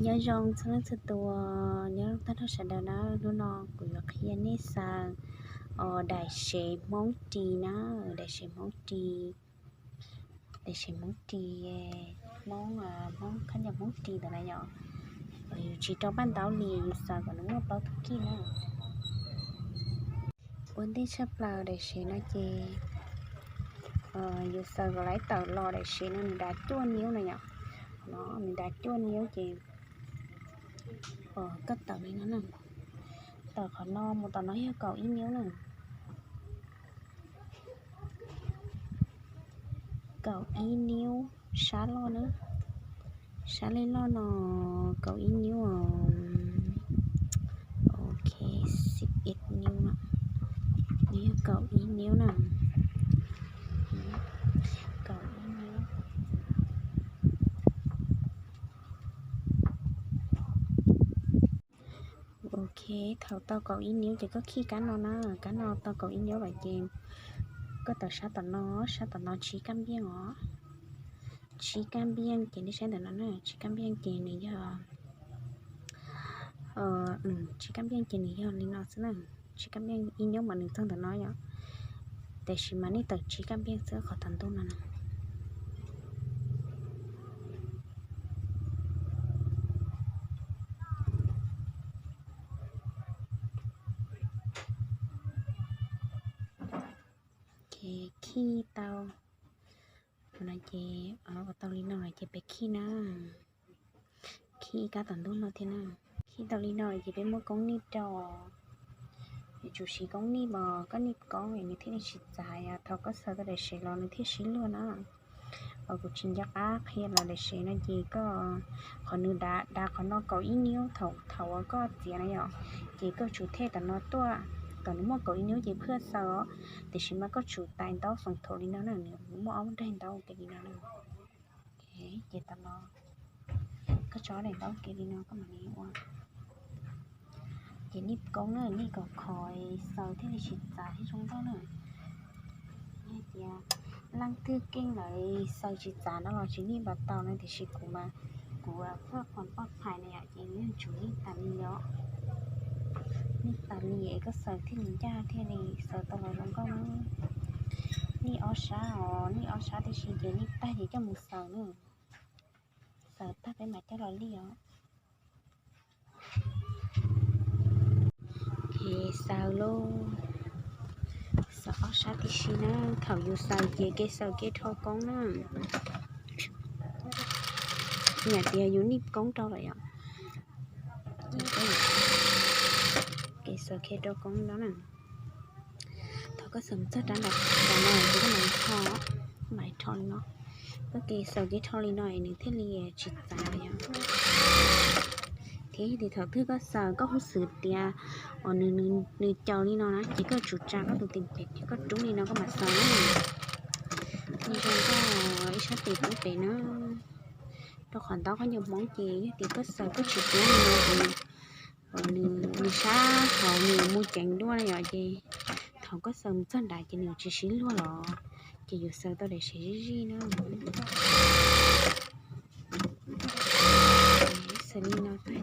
Nyob zoo txhua leej txhua tus, nyob zoo tag nrho sawv daws na. Hnub no kuv yuav qhia nej xaws daim sev Hmoob ris na, daim sev Hmoob ris, daim sev Hmoob ris, Hmoob, Hmoob khaub ncaws Hmoob ris ntawd na yom. Yus tsis rau paj ntaub li, yus xaws kom nws muaj plaub tug kij na. Ua ntej tshaj plaws daim sev no ces yus xaws kom laib tawm los, daim sev no nws dav cuaj niub na yom. No nws dav cuaj niub ces koj tawm li no na, tawm qhov no mus tom no yog kaum ib niub na. Kaum ib niub sab loj na, sab lej loj no kaum ib niub. Ok, sib ib niub no, no yog kaum ib niub na, kaum ib niub. Ok, thaum tau kaum ib niub ces koj khij kab no na, kab no tau kaum ib niub lawm ces koj tawm sab tom no, sab tom no tsib kab npiaj os. Tsib kab npiaj ces nej saib ntawm no na, tsib kab npiaj ces nws yog, tsib kab npiaj ces nws yog li no xwb na. Tsib kab npiaj ib niub mas nws txog ntawm no yom. Tiam sis mas nej tawm tsib kab npiaj xwb qhov thaum ntej no na. Ces khij tau no ces, ua tau li no lawm ces peb khij na. Khij kab tom ntej no thiab na. Khij tau li no ces peb muab koob nij rau. Yuav tsum siv koob nij mas koj nij koob nws thiaj li tsis txav, thaum koj xaws tau daim sev los nws thiaj sib luag na. Kuv tsis nco qab qhia los daim sev no ces koj, qhov nws dav dav qhov no kaum ib niub, thaum uas koj txiav na yom, ces koj tsum thej tom no tuaj kom nws muaj kaum ib niub ces phaj xaws os. Tiam sis mas koj tsum tais ntaub xoom thaum li no na, nws muaj ob daim ntaub ua ke li no na. Ces tom no koj tso daim ntaub ua ke li no koj mam li ua. Ces nij koob na, nij kom khov xaws thiaj li tsis txav thiab zoo nkauj na. Hais tias leej twg keej lawv xaws tsis txav no los tsis nij npav tau na, tiam sis kuv mas kuv paj qhov paj phais na yom, ces yuav tsum nij tas li os. Nij tas li es koj xaws thiaj li ncaj thiaj li xaws tau los zoo nkauj na. Nij ob sab os, nij ob sab tib si ces nij tag ces coj mus xaws na. Xaws tag peb mam coj los lij os. Ces xaws lauj, xaws ob sab tib si na. Thaum yus xaws ces kev xaws kev rho koob na. Yam tias yus nij koob rau lawm yom. Kev xaws kev rho koob no na. Thaum koj xaws txog rab nram no ces koj mam rho, mam rho li no. Koj kev xaws kev rho li no es nws thiaj li tsis txav yom. Thiab yog tias thaum twg koj xaws koj hu xwm tias uas nws caum li no na ces koj tsum tsa koj tus tis pem ces koj rub li no koj mam xaws na. Nws zoo nkauj ib sab tes rub pem na. Rau qhov ntaub khaub ncaws Hmoob ces yog tias koj xaws koj tsis rub li no ces nws sab hauv nws mus ceev dua na yom, ces thaum koj xaws mus txog nrad ces nws tsis sib luag los, ces yuav xaws tau daim sev zij zij na. Xaws li no tag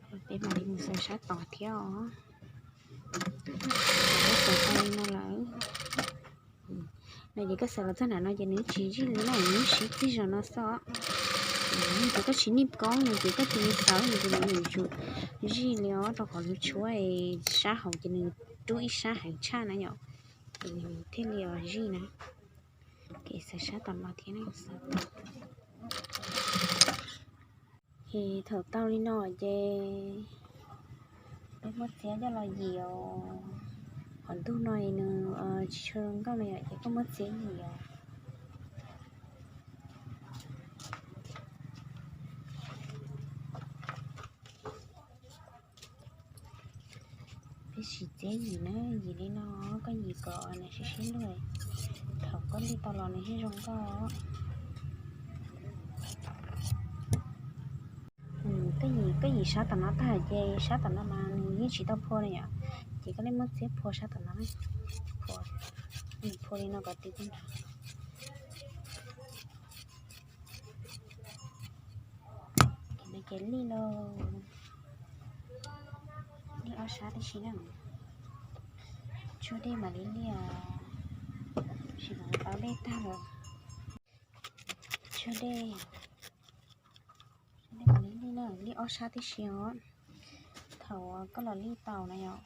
ces peb mam li mus xaws sab tod thiab os. Koj xaws tau li no lawm. No ces koj xaws los txog nram no ces nws tsis zij li na, nws sib txig zog no xwb. Ces koj tsis nij koob no ces koj cia li xaws no ces nws yuav tsum zij li os, rau qhov lub tshuab sab hauv ces nws rub ib sab heev tshaj na yom, ces nws thiaj li os zij na. Ces xaws sab tom no thiab na. Ces thaum tau li no ces peb muab txiab coj los yim os. Qhov ntug no nws tsis tshua zoo nkauj no yom, ces koj muab txiab yim os. Peb siv txiab yim na, yim li no, koj yim kom nws sib sib luag, thaum koj lij tau los nws thiaj zoo nkauj. Koj yim, koj yim sab tom no tag ces sab tom no mas nws yeej tsis tau phua na yom, ces koj li muab txiab phua sab tom no, phua, phua li no kom ti tag nrho. Ces lij lauj, lij ob sab tib si na. Tshuaj dej mam li lij, sim no tau dej tag lawm. Tshuaj dej, tshuaj dej mam li lij na, lij ob sab tib si os. Thaum koj los lij tau na yom.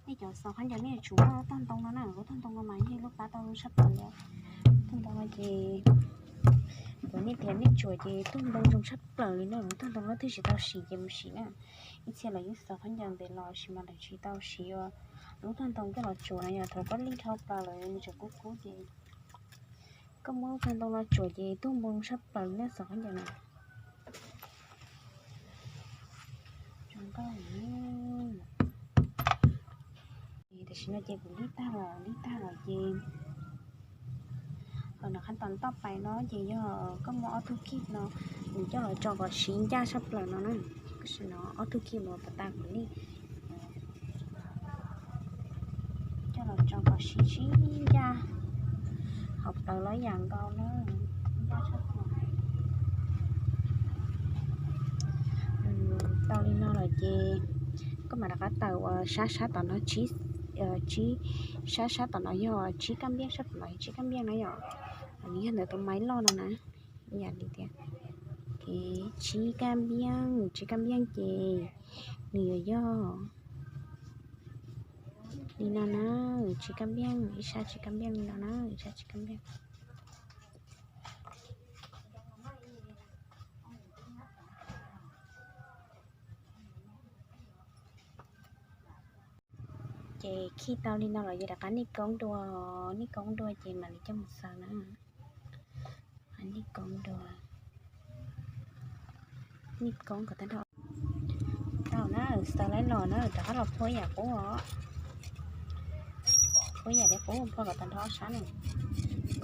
Nej cov xaus khaub ncaws nej yuav tsum muaj lub tag ntoo no na, lub tag ntoo no mas yog lub pab tau zoo tshaj plaws li. Tag ntoo no ces, kuv nej tias nej tsuas ces tag ntoo zoo tshaj plaws li na, lub tag ntoo no twb tsis tau sim ces mus sim na. Ib txhia los yeej xaus khaub ncaws ntev los sis mas lawv tsis tau siv ua lub tag ntoo coj los tsuas na yom. Thaum koj lij dhau plaws lawm nws tseem kub kub ces koj muab lub tag ntoo no tsuas ces tag ntoo zoo tshaj plaws li na, xaus khaub ncaws na. Tam sim no ces kuv lij tag los lij tag lawm ces, hos no qhab tos ntoj pais no ces yog koj muab ob tug kij no, nws coj los tso kom siv ncaj tshaj plaws no na. Tam sim no ob tug kij no pas tas kuv lij coj los tso kom siv sib ncaj, hauv plawv los yam nkaus na, ncaj tshaj plaws. Tau li no lawm ces koj mam rov qab taws ua sab sab tom no tsib, tsib, sab sab tom no yog tsib kab npiab, sab tom no tsib kab npiab na yom. Nws yog ntawm tus maiv loj no na, yam li tias, tsib kab npiab, tsib kab npiab ces nws yuav yog li no na, tsib kab npiab, ib sab tsib kab npiab li no na, ib sab tsib kab npiab. Ces khi tau li no los yog rov qab niaj koob dua, niaj koob dua ces mam li coj mus xaws na. Niaj koob dua, niaj koob kom tag nrho. Tau na, xaws laib los na, rov qab los phua yam qub os. Phua yam li qub, phua kom tag nrho ob sab na.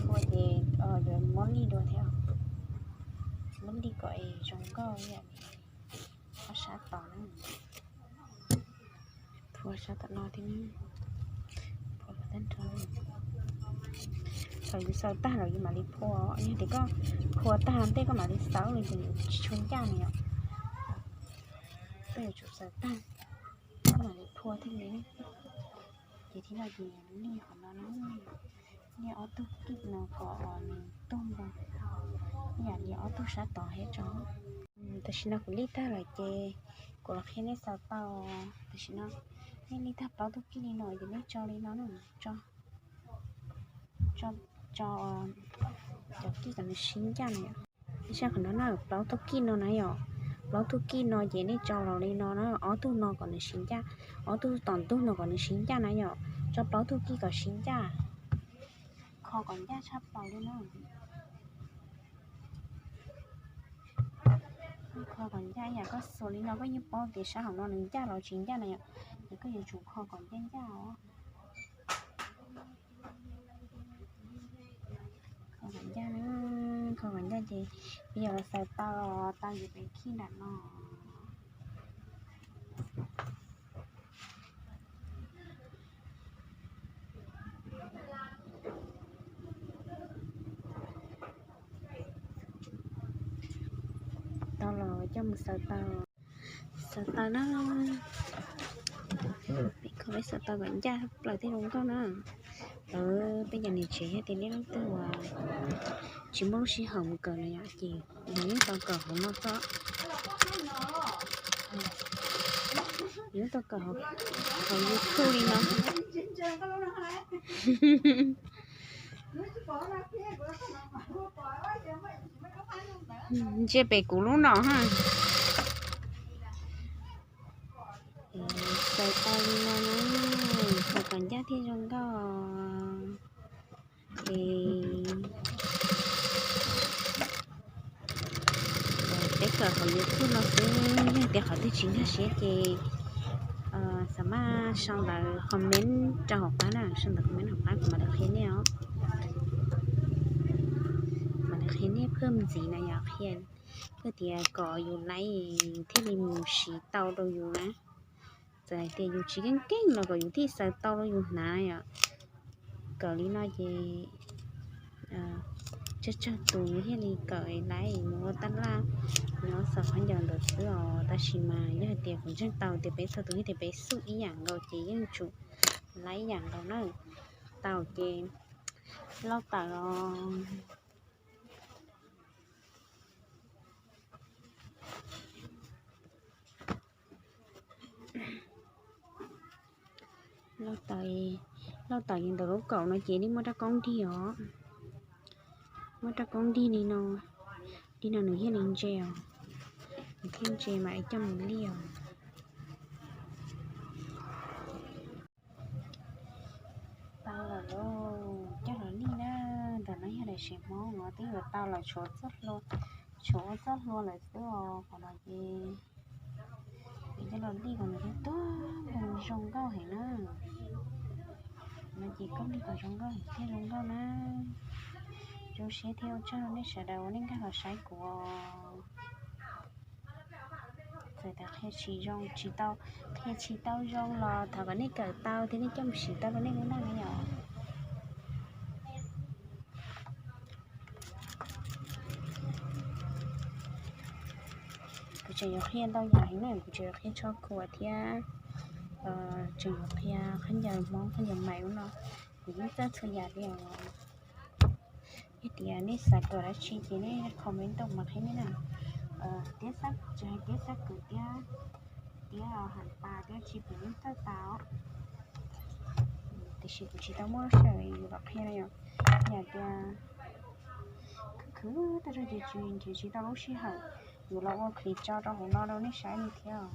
Phua ces yuav muab lij dua thiab. Muab lij kom es zoo nkauj yam li ob sab tod na. Phua sab tom no thiab, phua kom tag nrho. Thaum yus xaws tag los yus mam li phua, yog tias koj phua tag ntej koj mam li xaws los ces nws tsis tshua ncaj na yom. Koj yuav tsum xaws tag koj mam li phua thiaj li. Ces thiab no ces lij qhov no na, lij ob tug kij no kom nws tuag npo, yam li ob tug sab tod thiab tso. Tam sim no kuv lij tag lawm ces kuv los qhia nej xaws tau. Tam sim no nej lij tag plaub tug kij li no ces nej tso li no na, tso, tso, tso cov kij kom nws sib ncaj na yom. Saib qhov no na, plaub tug kij no na yom, plaub tug kij no ces nej tso los li no na, ob tug no kom nws sib ncaj, ob tug tom ntug no kom nws sib ncaj na yom, tso plaub tug kij kom sib ncaj, kho kom ncaj tshaj plaws li na. Kho kom ncaj, yam koj xuas li no koj yeej paub tias sab hauv no nws ncaj los tsis ncaj na yom, ces koj yuav tsum kho kom ncaj ncaj os. Kho kom ncaj, kho kom ncaj ces yog xaws tau, tau yus pem khij nram no. Tau los coj mus xaws tau. Xaws tau na, peb kho peb xaws tau kom ncaj plaws thiaj zoo nkauj na. Lawv peb cov niam tsev yog tias nej leej twg uas tsis muaj lub sij hawm mus kawm na yom, ces nws yeej tau kawm hauv no xwb. Nws yeej tau kawm hauv YouTube li no. Ntsia pem kuv lub no ha. Xaws tau li no na, xaws kom ncaj thiaj zoo nkauj. Es peb kawm hauv YouTube no xwb, yog tias qhov twg tsis nkag siab ces xam maj sau ntawv comment rau hauv qab na, sau ntawv comment hauv qab kuv mam li qhia nej os. Mam li qhia nej phaj ntxiv na yom, qhia kawg tias kom yus laiv thiaj li mus siv tau rau yus na. Txawm hais tias yus tsis keej keej los kom yus thiaj xaws tau rau yus hnav yom. kawm li no ces tsawg tsawg tus thiaj li kawm laiv mus ua tab laj nyob xav qhov ncauj ntawd xwb os. Tab sis mas yog hais tias kuv ntseeg tau tias peb txhua tus thiab tias peb xub ib yam nkaus ces yeej tsum laiv ib yam nkaus na. Tau ces lauj tawm os. Lauj tawm, lauj tawm yog ntawm lub kaum no ces nej muab rab koob dig os. Muab rab koob dig li no, dig no nws thiaj li ntse os. Nws thiaj ntse mas coj mus liaj os. Tau lawm lauj, coj los liaj na. Ntawm no yog daim sev Hmoob no twb yuav tau lawm, tshuav txoj hlua, tshuav ua txoj hlua lawm xwb os. Qhov no ces coj los liaj kom nws tuag tuag zoo nkauj heev na. No ces koj liaj kom zoo nkauj heev thiaj zoo nkauj na. Zoo siab thiab ua tsaug nej sawv daws uas nej nkag los saib kuv os. Txawm tias qhia tsis zoo, tsis tau, qhia tsis tau zoo los thov kom nej kawm tau thiab nej coj mus siv tau rau nej lub neej na yom. Kuv tseem yuav qhia ntau yam heev na, kuv tseem yuav qhia tsho khuam thiab tseem yuav qhia khaub ncaws Hmoob, khaub ncaws mais ub no. Kuv yeej txawj txhua yam li os. Yog tias nej xav tuaj dab tsi ces nej comment tuaj mas qhia nej na. Tiab xab, tsis hais tiab xab kwm, tiab, tiab ham pas, tiab tsi kuv yeej txawj tas. Tiam sis kuv tsis tau muaj lub sij hawm yus los qhia na yom. Yam tias khwv khwv tej zog ces tsis, nrhiav tsis tau lub sij hawm yus los ua clip tso rau hauv no rau nej saib li thiab.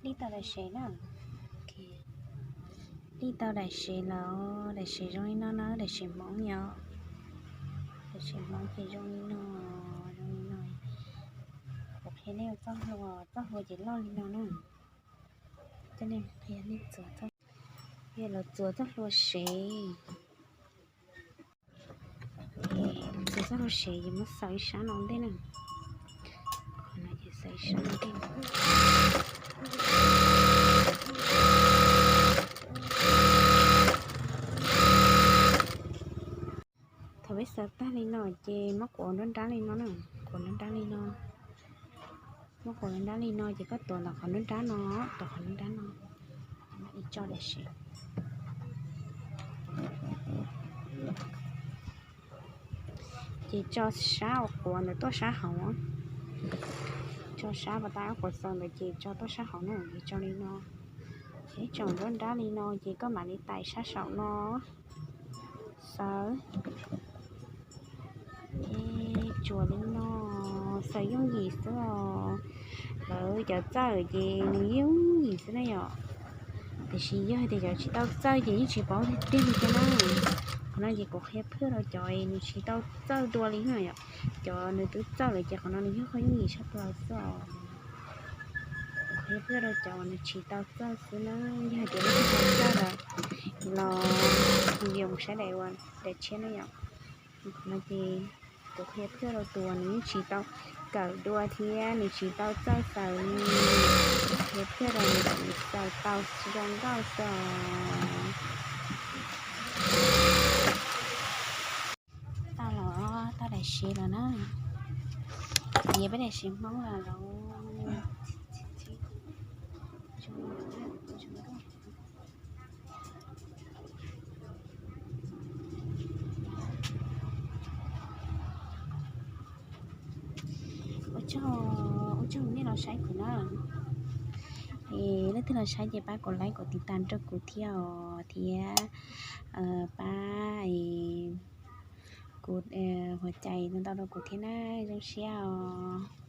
Lij tau daim sev na. Lij tau daim sev lawm, daim sev zoo li no na, daim sev Hmoob yom. Daim sev Hmoob ces zoo li no, zoo li no. Kuv qhia nej ua txoj hlua, txoj hlua ces loj li no na. Coj nej qhia nej txuas txoj, los txuas txoj hlua sev. Txuas txoj hlua sev ces muab xaws ib sab no ua ntej na. Qhov no ces xaws ib sab no ua ntej. Thaum peb xaws tag li no ces muab quav nruab nrab li no na, quav nruab nrab li no. Muab quav nruab nrab li no ces koj tuav ntawm qhov nruab nrab no, tuav qhov nruab nrab no, ib tso daim sev. Ces tso sab uas quav ntawd tuaj sab hauv. Tso sab pas tas quav xaws ntawd ces tso tuaj sab hauv na, ces tso li no. Ib tsoom nruab nrab li no ces koj mam li tais sab saum no. Xaws, tsuas li no, xaws yooj yim xwb os. Lawv cov txawj ces nws yooj yim xwb na yom. Tiam sis yog hais tias cov tsis tau txawj ces yeej tsis paub tiag tiag li thiab na. Qhov no ces kuv qhia phwj rau cov nws tsis tau txawj dua li na yom. Cov nws twb txawj lawm ces qhov no nws yog qhov yooj yim tshaj plaws xwb os. Kuv qhia phwj rau cov uas nws tsis tau txawj xwb na. Yog hais tias nej tau txawj lawm los yus mus saib daim ua daim tshiab na yom. Qhov no ces kuv qhia phwj rau tus uas nws yeej tsis tau kawm dua thiab nws tsis tau txawj xaws li. Kuv qhia phwj rau nws kom nws xaws tau zoo nkauj xwb os. Tau los, tau daim sev los na. Yeej peb daim sev Hmoob los los. Ua tsaug, ua tsaug nej los saib kuv na. Es leej twg los saib ces pab kom like kom tiv tas rau kuv thiab os, thiab pab kuv huam cai ntau ntau rau kuv thiab na, zoo siab os.